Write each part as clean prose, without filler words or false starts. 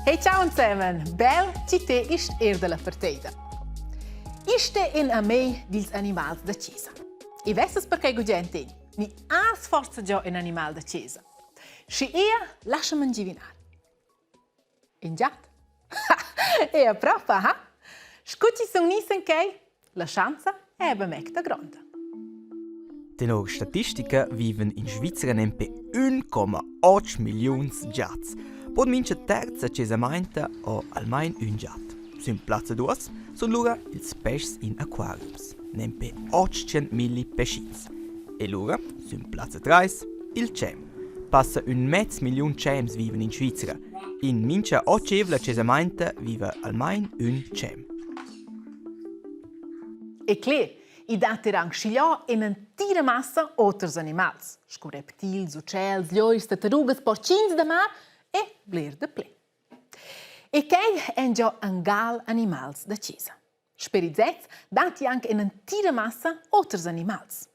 Hey ciao zusammen, bel ci te ist er della parteida. Iste in a mei dils animals da chesa. E vesses perquei gugent in, ni has forza già in animal da chesa. Schi ea, lasciami ingivinar. In giat? Ea propa, ha? Scu chi sun gnis in quai? La schanza è be mecta gronda. Tenor statistica vivan in Svizra nempe 1,8 milliuns giats. Bod mincha terza chesamainta ho almain ün giat. Sün plazza duos sun lura ils peschs in aquariums, nempe 800 milli peschins. E lura, sün plazza trais, il tschem. Passa ün mez milliun tschems vivan in Svizra. In mincha otschevla chesamainta viva almain ün tschem. E cler, i dat er anc schigliò in'entira massa oters animals, sco reptils, utschels, lieurs, tartarugas, porcins da mar e bler dapli. E quai èn già angal animals da chasa. Sper ils sezs datti anc in'entira massa oters animals.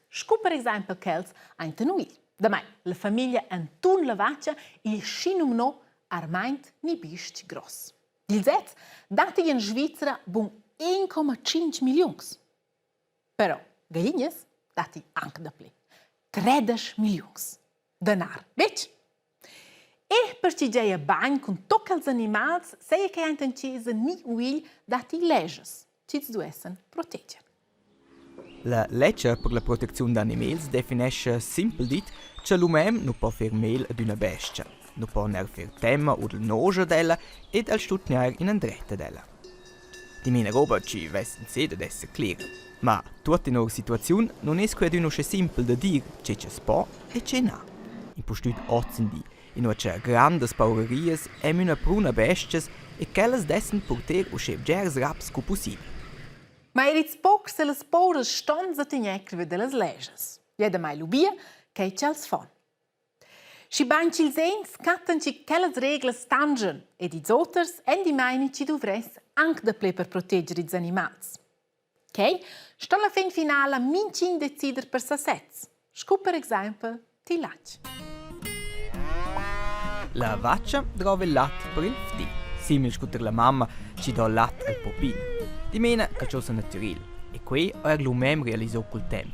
Sco per exempel quels ainten uigl. Damai, la famiglia Antun Lavatscha il schinumno armaint ni bistg gross. Dils sezs datti en Svizra bun 1,5 milliuns. Però gallinas datti anc dapli. 13 milliuns. Danar, betg? E per chi giaja bain cun tuot quels animals, saja quai aint in chesa ni uigl datti leschas chi'ls duessan proteger. La ledscha per la protecziun d'animals definescha simpel dit cha l'uman nu po fer mel ad üna bes-cha, nu po neir fer temma u dal nosch ad ella ed al stu tgnair inandret ad ella. Dimena roba chi vess insè dad esser clera. Ma tuot tenor situaziun nun es que adüna uschè simpel da dir che cha's po e che na. Impustüt hozindi, inua cha grandas paurerias hem üna pruna bes-chas e quellas dessan purter uschè bgers raps scu pussibel. Ma er ils pocs e las pouras ston sa tegnair vi da las leschas. Ed damai lubir quai ch'els fan. Schibain ch'ils egns cattan chi quellas reglas tangian ed ils oters èn di maini chi duvress anc dapli per proteger ils animals. Quai sto la fin finala mintgin decider per sasez, sco per exempel ti latg. La vacha drova il lat per il fti, simil scu tar la mamma chi do lat al popin. Dimena qualchosa natürel e quei ho eir l'um realiso cul temp.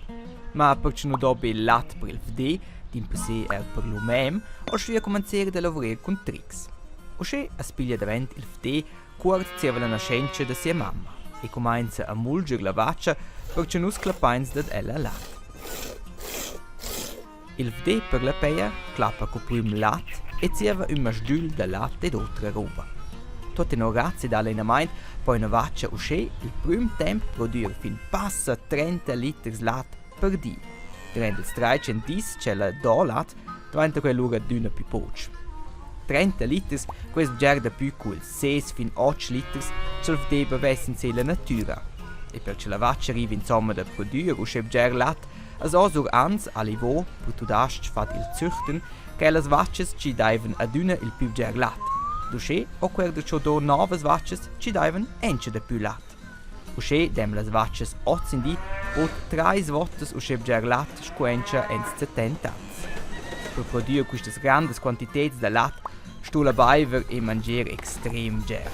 Ma perche nu do be il lat per il fdi, dimpersè eir per l'um, ho stuia cumanzer da lavurer cun trics. Uschè as piglia davent il fdi cuort zieva la naschentscha da sia mamma e cumainza a mulger la vacha per cha nus clappains dad ella lat. Il vdè per la peja clappa co prüm lat e zieva ün masdügl da lat ed otra roba. Tuot tenor grazia da allenamaint po üna vacha uschè il prüm temp prodüer fin passa 30 liters lat per di. Durant ils trais dis ch'ella do lat dvainta quai lura adüna pü poch. 30 liters, quai es bger dapü cu ils ses fin otg liters cha'l vdè bavess in se la natüra. E per cha la vacha riva insomma da prodüer uschè bger lat, As ho sur ans alivò per tudas-ch fat il züchten quellas vachas chi daivan adüna il pü bger lat. Uschè ho quel darcho do nouvas vachas chi daivan auncha dapü lat. Uschè dem las vachas hozindi bod trais voutas uschè bger lat scu auncha ants 70 ans. Per prodüer quistas grandas quantiteds da lat sto la baiver e mangier extrem bger.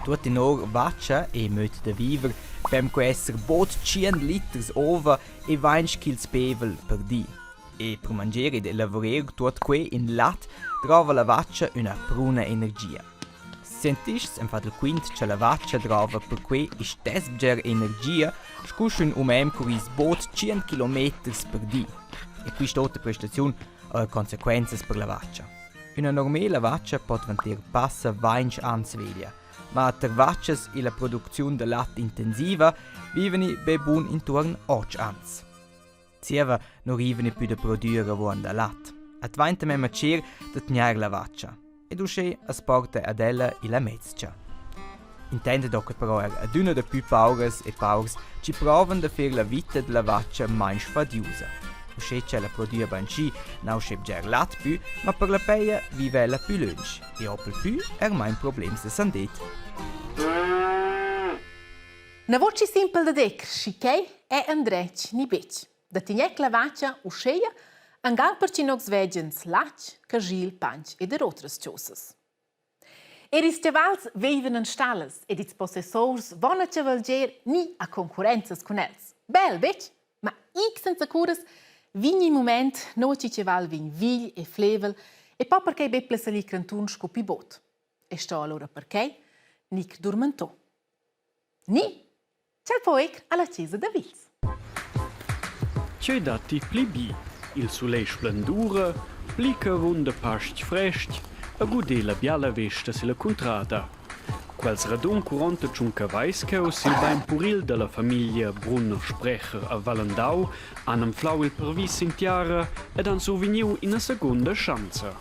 Tuot tenor vacha e möd da viver pem que esser bod tschient liters ova e vainch ch'ils bevel per di. E per mangier ed elavurer tuot que in lat drova la vacha üna pruna energia. Scientists han fat il quint cha la vacha drova perque istess bger energia scu sch'ün umem curriss bod tschient kilometers per di. E quist'otra prestaziun ha consequenzas per la vacha. Üna normela vacha po dvanter passa vainch ans veglia, ma tar vachas illa producziun da lat intensiva vivani be bun intuorn otg ans. Zieva nu rivani pü da prodüer avuonda lat. A dvainta memma cher da tgnair la vacha ed uschè as porta ad ella illa mezcha. Intant do que però eir adüna dapü pauras e paurs chi provan da fer la vita da la vacha main sfadiusa. Uschè ch'ella prodüa bainschi na uschè bger lat pü, ma per la peja viva ella pü lönch e ho pel pü eir main problems da sandet. Na voci simpel da dir, schi quai è endretg ni betg. Da tegner la vacha uscheia, angal per chi nocs vegians latg, cagil, panch ed er otras chosas. Er ils chavals vivan en stallas ed ils possessurs von a chavalgier ni a concurrenzas cun els. Bel, betg? Ma ig senza curas vegn in mument nua chi chaval vegn vigl e flevel e po perquai be pli salir crantun sco pi bod. E sto allura perquai gnir durmentò. Ni ch'el po ir alla chesa da vils. Tgei datti pli bi? Il sulegl splendura, pli che avunda pastg frestg e guder la biala vesta silla cuntrada. Quels radund 45 cavals cheu sil bein puril dalla famiglia Brunner Sprecher a Valendau han anflau il pervis sin tiara ed han survegniu ina secunda schanza.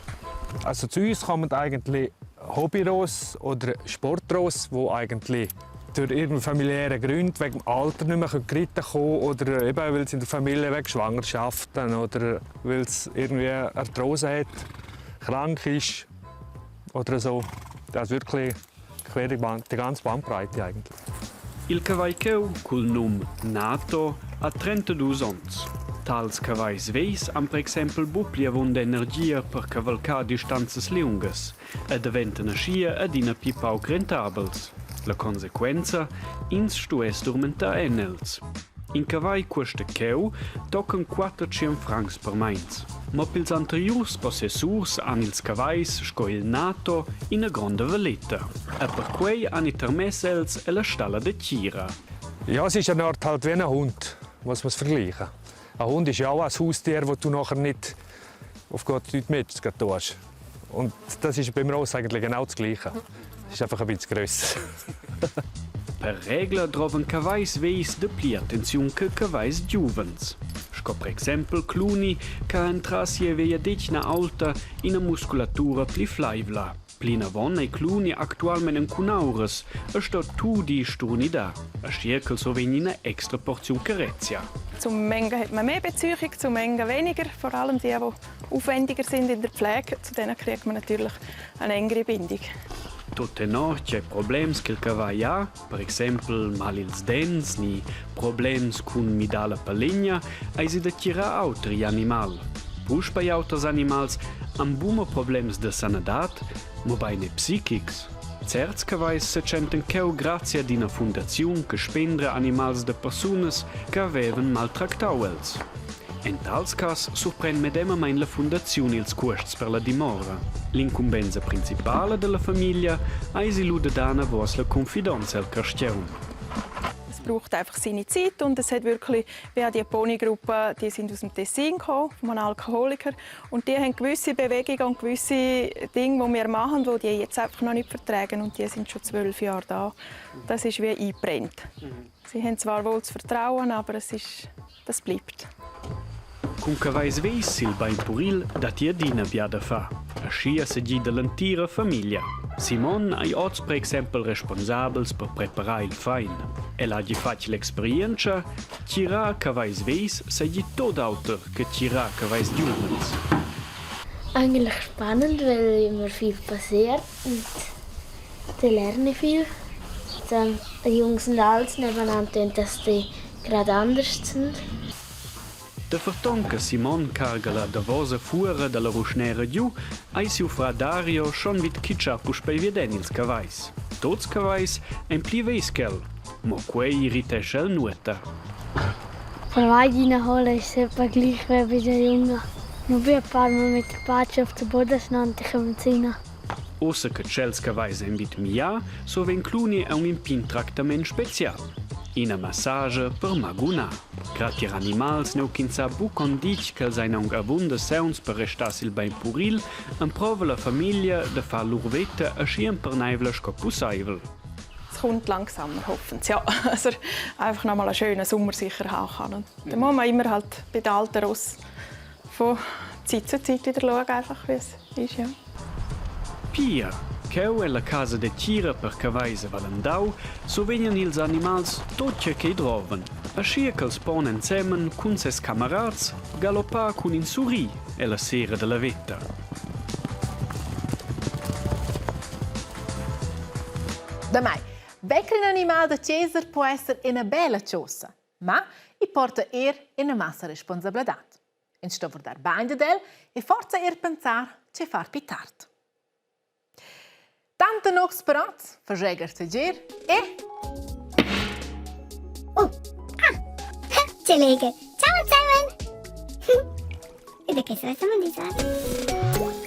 Also zu uns kommen eigentlich Hobbyross oder Sportross, wo eigentlich durch irgendwelche familiäre Gründe wegen dem Alter nicht mehr geritten kommen oder eben, weil sie in der Familie wegen Schwangerschaften oder weil es irgendwie Arthrose hat, krank ist oder so. Das ist wirklich quer die, Band, die ganze Bandbreite eigentlich. Il cavagl cheu cul num Nato ha 32 onns. Tals cavagls vegls han per exempel buc pli avunda energia per cavalcar distanzas liungas e daventan aschia adina pli pauc rentabels. La consequenza: ins stuess durmentar en els. In cavagl cuosta cheu tochen 400 francs per meins. Mo pils anteriurs possessurs han ils cavagls sco il Nato ina gronda valeta. E perquei han i tarmess els ella stalla da tgira. Ja, es ist eine Art halt wie ein Hund, muss man es vergleichen. Ein Hund ist ja auch ein Haustier, das du nachher nicht auf Gott nicht mit tust. Und das ist beim Ross eigentlich genau das Gleiche. Es ist einfach ein bisschen grösser. Per regla drovan cavals vegls dapli attenziun che cavals giuvens. Sco per exempel Cluni che ha entras sia vegliadetgna aulta ina musculatura pli fleivla. Plinavon ei Cluni actualmein en cunauras e sto tudi sturnidar, aschia ch'el survegn ina extra porziun carezia. Zum Mengen hat man mehr Beziehung, zum Mengen weniger. Vor allem die, die aufwendiger sind in der Pflege, zu denen kriegt man natürlich eine engere Bindung. Tut tenor tgei problems ch'il cavagl ha, per exempel mal ils dents ni problems cun midar la palegna, eisi da tgirar auter igl animal. Puspei auters animals han buca problems da sanadad, mobein er psichics. Certs cavals setschentan cheu grazia ad ina fundaziun che spendra animals da persunas che havevan maltractau els. En tals cass surpren medemamein la fundaziun ils cuosts per la dimora. L'incumbensa principala dalla famiglia eisi lu da dar anavos la confidonza al carstgaun. Es braucht einfach seine Zeit und es hat wirklich, wie auch die Ponygruppe, die sind aus dem Tessin gekommen, von einem Alkoholiker und die haben gewisse Bewegungen und gewisse Dinge, die wir machen, die die jetzt einfach noch nicht vertragen und die sind schon 12 Jahre da. Das ist wie eingebrannt. Sie haben zwar wohl das Vertrauen, aber es ist Das bleibt. Cun cavals vegls sil bein puril datti adina bia da far. Aschia segida l'entira famiglia. Simon ei oz per exempel responsabels per preparar il fein. El hagi fatg l'experientscha, tgirar cavals vegls seigi tut auter che tgirar cavals giuvens. Eigentlich spannend, weil immer viel passiert und da lerne ich viel. Dann die Jungs und Alts nebeneinander tun, dass die Grad anders sind. Daferton che Simon carga la davosa fuora dalla ruschnera giu, ei siu frar Dario schon vid kitschar puspei viaden ils cavals. Tots cavals ein pli vegls ch'el, mo quei irritescha el nuota. Von Weidina holen ist etwa gleich wie bei den Jungen. Nur bin ein paar Mal mit der Patsche auf den Boden gestanden, ich rein. Ussa che tschels cavals ein vid miar, survegn Cluni aunc in pign tractament special. Ina massage per magunar. Grad tier animals neu ch'ins sa buc con ditg ch'els ein aunc avunda sauns per restar sil bein puril, emprova la famiglia da far lur veta aschi emperneivla sco pusseivel. Es kommt langsamer, hoffen sie. Ja, also einfach noch mal einen schönen Sommer sicher haben kann. Und dann muss man immer halt bei den alten Ross von Zeit zu Zeit wieder schauen, einfach, wie es ist. Ja. Pia, cheu ella casa da tgira per cavals a Valendau survegnan ils animals tut tgei ch'ei drovan, aschia ch'els pon ensemen cun ses camerats galoppar cun in surrir ella sera dalla veta. Damai, becker in animal da Cesar po esser ina bella chosa, ma i porta er ina massa responsabladad. Ins sto vurdar bain dad el e forsa er pensar tge far pli tard. Tanta nox parat, faschei gartegier e... Oh, ah, ce legher. Ciao zusammen. E da che sarà siamo di.